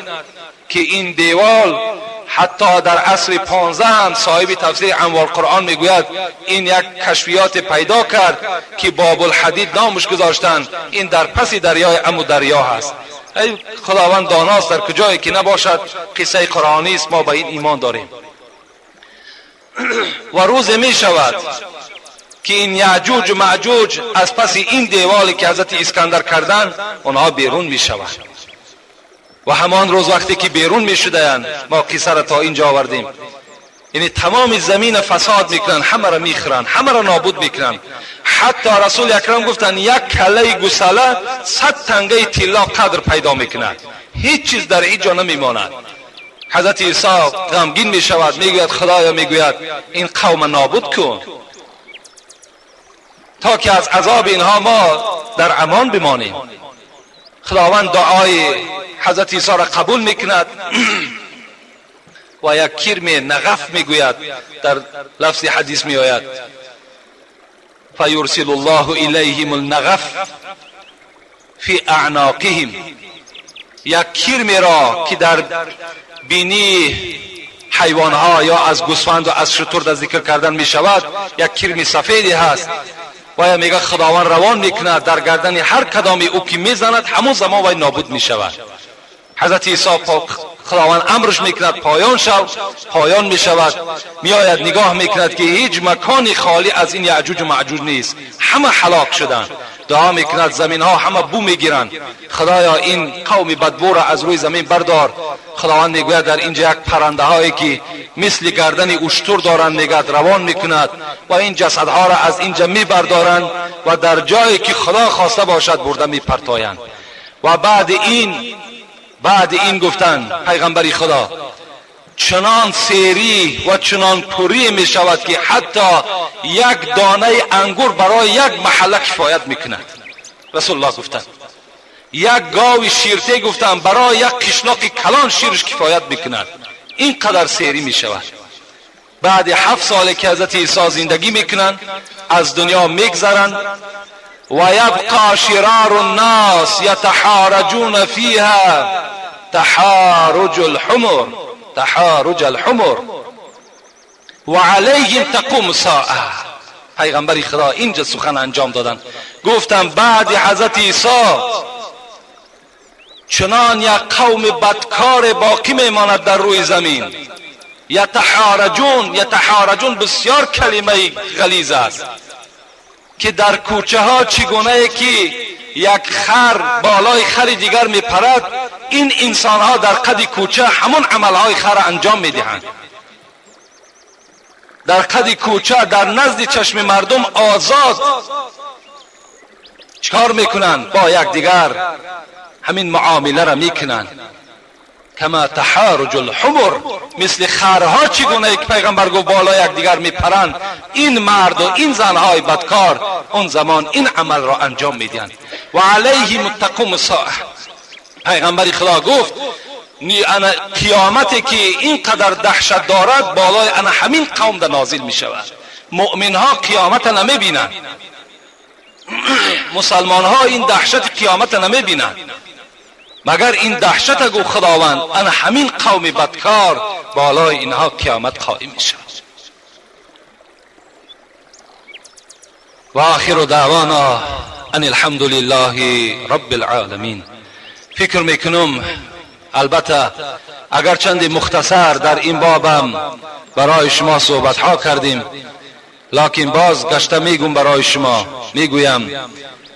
که این دیوال حتی در عصر 15 هم صاحب تفسیر انوار قرآن میگوید این یک کشفیات پیدا کرد که باب الحدید نامش گذاشتند، این در پس دریای امو دریا هست. ای خداوند داناست در کجایی که نباشد، قصه قرآنی است، ما به این ایمان داریم. و روز می شود که این یعجوج و معجوج از پس این دیوالی که حضرت اسکندر کردند آنها بیرون می شوند. و همان روز وقتی که بیرون می شدند، ما قصه را تا اینجا آوردیم، یعنی تمام زمین فساد میکنن، همه را میخورند، همه را نابود میکنن. حتی رسول اکرم گفتند یک کله گوساله 100 تنگه طلا قدر پیدا میکند، هیچ چیز در اینجا نمیماند. حضرت عیسی غمگین میشود، میگوید خدایا، میگوید این قوم نابود کن تا که از عذاب اینها ما در امان بمانیم. خداوند دعای حضرت عیسی را قبول میکند و یک کرم نغف میگوید، در لفظ حدیث میآید فیرسل الله الیهم النغف فی اعناقهم، یک کرم را که در بینی حیوانها یا از گوسفند و از شتر در ذکر کردن میشود، یک کرم سفیدی هست و میگه خداوند روان میکند در گردن هر کدامی او که میزند همون زمان وی نابود میشود. حضرت عیسی خداوند امرش میکند پایان شو، پایان میشود. میآید نگاه میکند که هیچ مکانی خالی از این یعجوج و معجوج نیست، همه هلاک شدند. دعا میکند زمین ها همه بو میگیرند، خدایا این قوم بدبو را از روی زمین بردار. خداوند میگوید در اینجا یک پرنده هایی که مثل گردن اشتر دارند میگد روان میکند و این جسدها را از اینجا میبردارند و در جایی که خدا خواسته باشد برده میپرتایند. و بعد این گفتن پیغمبری خدا چنان سیری و چنان پوری می شود که حتی یک دانه انگور برای یک محله کفایت میکند. رسول الله گفتند یک گاو شیرته گفتند برای یک قشلاق کلان شیرش کفایت میکند. این قدر سیری می شود. بعد 7 سال که حضرت عیسی زندگی میکنند از دنیا میگذرند و یبقى شرار الناس یتحارجون فیها تحارج الحمر تحارج الحمر و علیهم تقوم الساعه. پیغمبر خدا اینجا سخن انجام دادن، گفتم بعد حضرت عیسی چنان یک قوم بدکار باقی میماند در روی زمین. یتحارجون، یتحارجون بسیار کلمه غلیظ است که در کوچه ها چگونه که یک خر بالای خر دیگر میپرد، این انسان ها در قد کوچه همون عملهای خر انجام میدهند. در قد کوچه در نزد چشم مردم آزاد چکار میکنند؟ با یک دیگر همین معامله را میکنند. کما تحارج الحمر، مثل خرها چگونه یک پیغمبر گفت بالا یک دیگر میپرند، این مرد و این زنهای بدکار اون زمان این عمل را انجام میدهند. و علیهم تقوم الساعه. پیغمبر خدا گفت قیامتی که اینقدر دهشت دارد بالای انا همین قوم در نازل میشود. مؤمن ها قیامت نمیبینند، مسلمان ها این دهشت قیامت نمیبینند، مگر این دهشت گو خداوند انا همین قوم بدکار بالای اینها قیامت قائم میشود. و آخر دعوانا ان الحمد لله رب العالمین. فکر میکنم البته اگر چند مختصر در این بابم برای شما صحبت ها کردیم. لکن باز گشته میگم برای شما، میگویم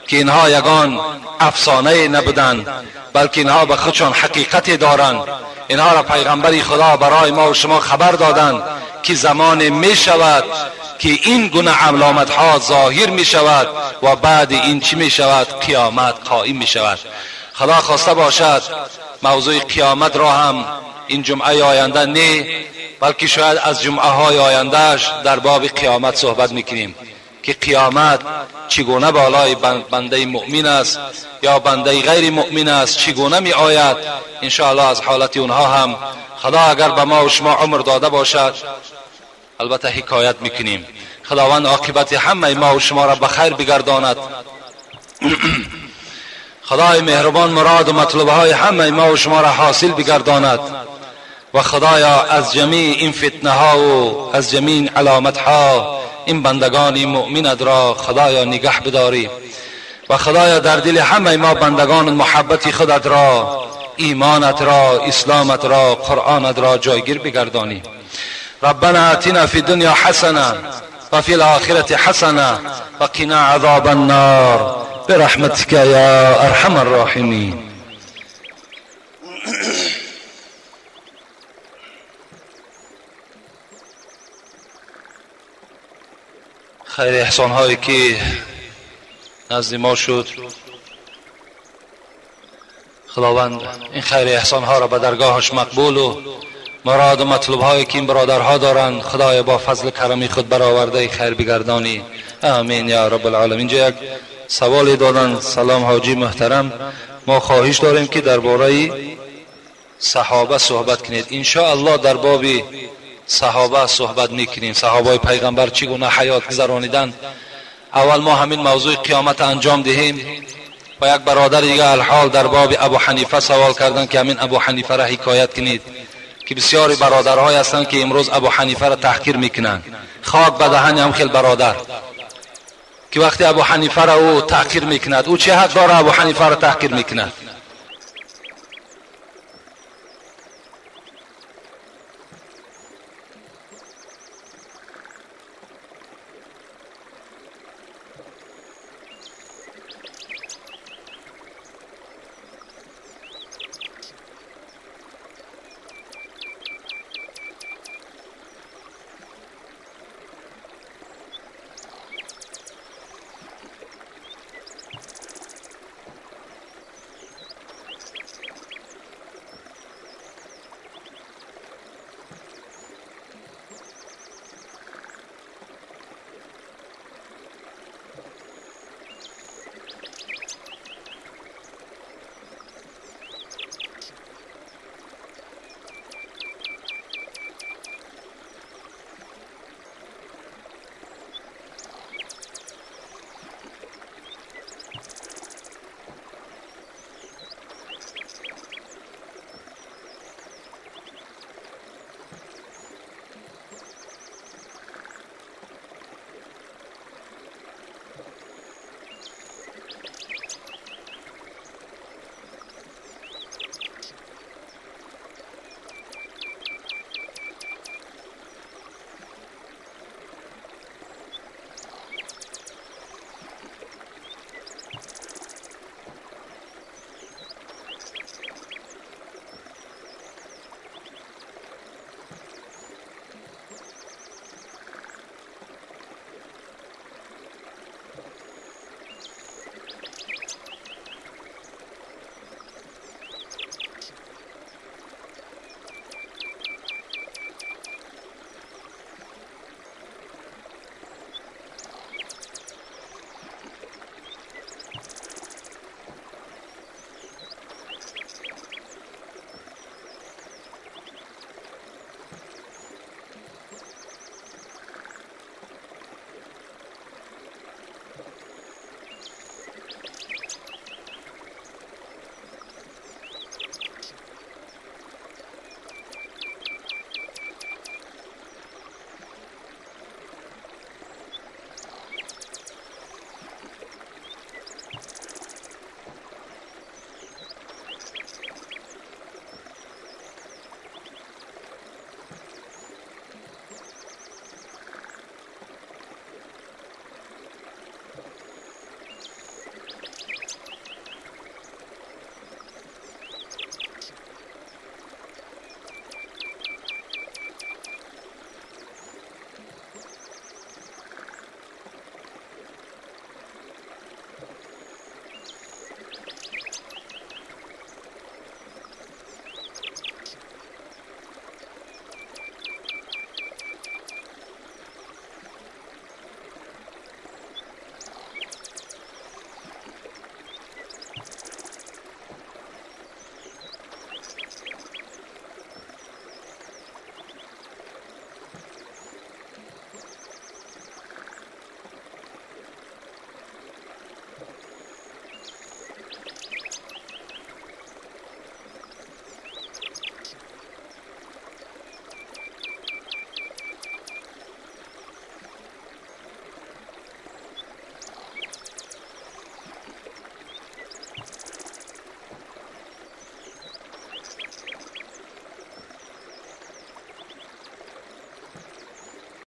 که اینها یگان افسانه نبودند، بلکه اینها به خودشان حقیقت دارند. اینها را پیغمبر خدا برای ما و شما خبر دادند که زمان می شود که این گونه علامت ها ظاهر می شود و بعد این چی می شود؟ قیامت قائم می شود. خدا خواسته باشد موضوع قیامت را هم این جمعه آینده نه، بلکه شاید از جمعه های آیندهش در باب قیامت صحبت میکنیم که قیامت چگونه بالای بنده مؤمن است یا بنده غیر مؤمن است، چگونه می آید. انشاءالله از حالت اونها هم خدا اگر به ما و شما عمر داده باشد البته حکایت میکنیم. خداوند عاقبت همه ما و شما را به خیر بگرداند. خدای مهربان مراد و مطلوب های همه ما و شما را حاصل بگرداند و خدایا از جمیع این فتنه ها و از جمیع علامت ها این بندگان مؤمنت را خدایا نگه بداری و خدایا در دل همه ما بندگان محبت خودت را، ایمانت را، اسلامت را، قرآنت را جایگیر بگردانی. ربنا آتنا فی الدنیا حسنه و فی الآخرة حسنه و قنا عذاب النار برحمتك یا ارحم الراحمین. خیر احسان هایی که نزد ما شد، خداوند این خیر احسان ها را به درگاهش مقبول و مراد و مطلوب هایی که این برادرها دارند خدای با فضل کرمی خود برآورده خیر بگردانی. آمین یا رب العالمین. اینجا یک سوالی دادن. سلام حاجی محترم، ما خواهش داریم که درباره صحابه صحبت کنید. ان شاء الله در باب صحابه صحبت میکنیم، صحابه پیغمبر چگونه حیات گذرانیدن. اول ما همین موضوع قیامت انجام دهیم و یک برادر دیگه الحال در باب ابو حنیفه سوال کردن که همین ابو حنیفه را حکایت کنید که بسیاری برادرهای هستند که امروز ابو حنیفه را تحقیر میکنند. خاک به دهن هم خیلی برادر که وقتی ابو حنیفه را او تحقیر میکند، او چه حق داره ابو حنیفه را تحقیر میکند؟